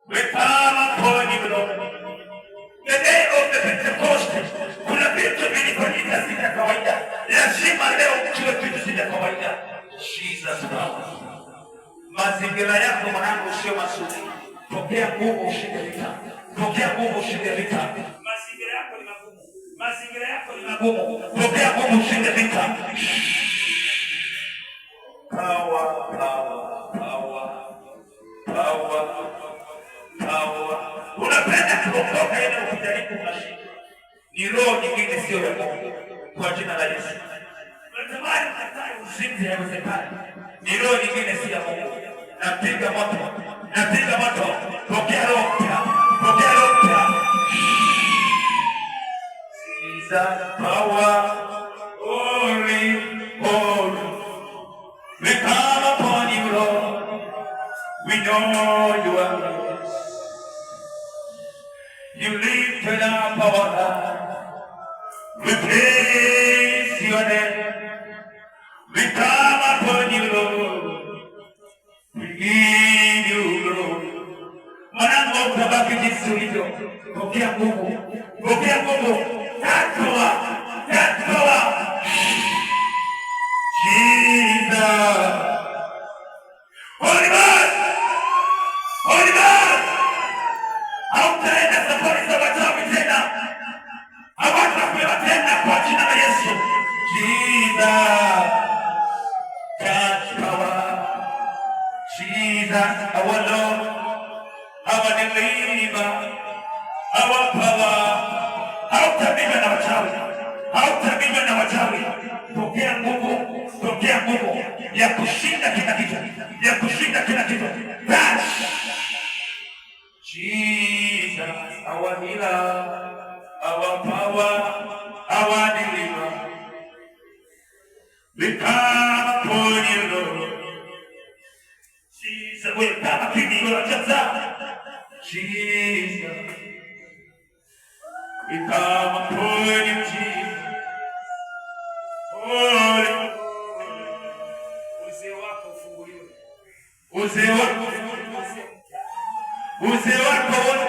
We come upon you, Lord. The day of the Pentecost, kuna vitu vilifanyika si vya kawaida. Lazima leo kiwe vitu si vya kawaida. Jesus power. Mazingira yako, mwanangu, sio mazuri. Pokea nguvu ushinde vita. Pokea nguvu ushinde vita. Mazingira yako ni magumu. Mazingira yako ni magumu. Pokea nguvu ushinde vita. Power, power, power, power, power. Unapenda kuokoka ili ukijaribu unashindwa. Ni roho nyingine, sio ya Mungu. Kwa jina la Yesu. Unatamani ukatae uzinzi, haiwezekani. Ni roho nyingine, si ya Mungu. Napiga moto, napiga moto. Pokea roho mpya, pokea roho mpya. Jesus power, holy, holy. We come upon you, Lord. We know you are grace. You lifted up our heart. We praise your name. We come upon you, Lord. We give you glory. Mwanangu, utabaki jinsi ulivyo. Pokea nguvu, pokea nguvu. That power, that power. Jesus. Holy Ghost. Holy Ghost. Hautaenda safari za wachawi tena, hawatakuiba tena kwa jina la Yesu. Jesus, touch power. Jesus, our Lord, our deliverer, our power. Hautapigwa na wachawi, hautapigwa na wachawi. Pokea nguvu, pokea nguvu ya kushinda kila kitu, ya kushinda kila kitu. Touch. Jesus, our healer, our power, our deliverer. We come upon you, Lord. Jesus, we come upon you, Lord. Jesus, we come upon you, Jesus. Holy, Uzee wako ufunguliwe. Uzee wako, uzee wako wote.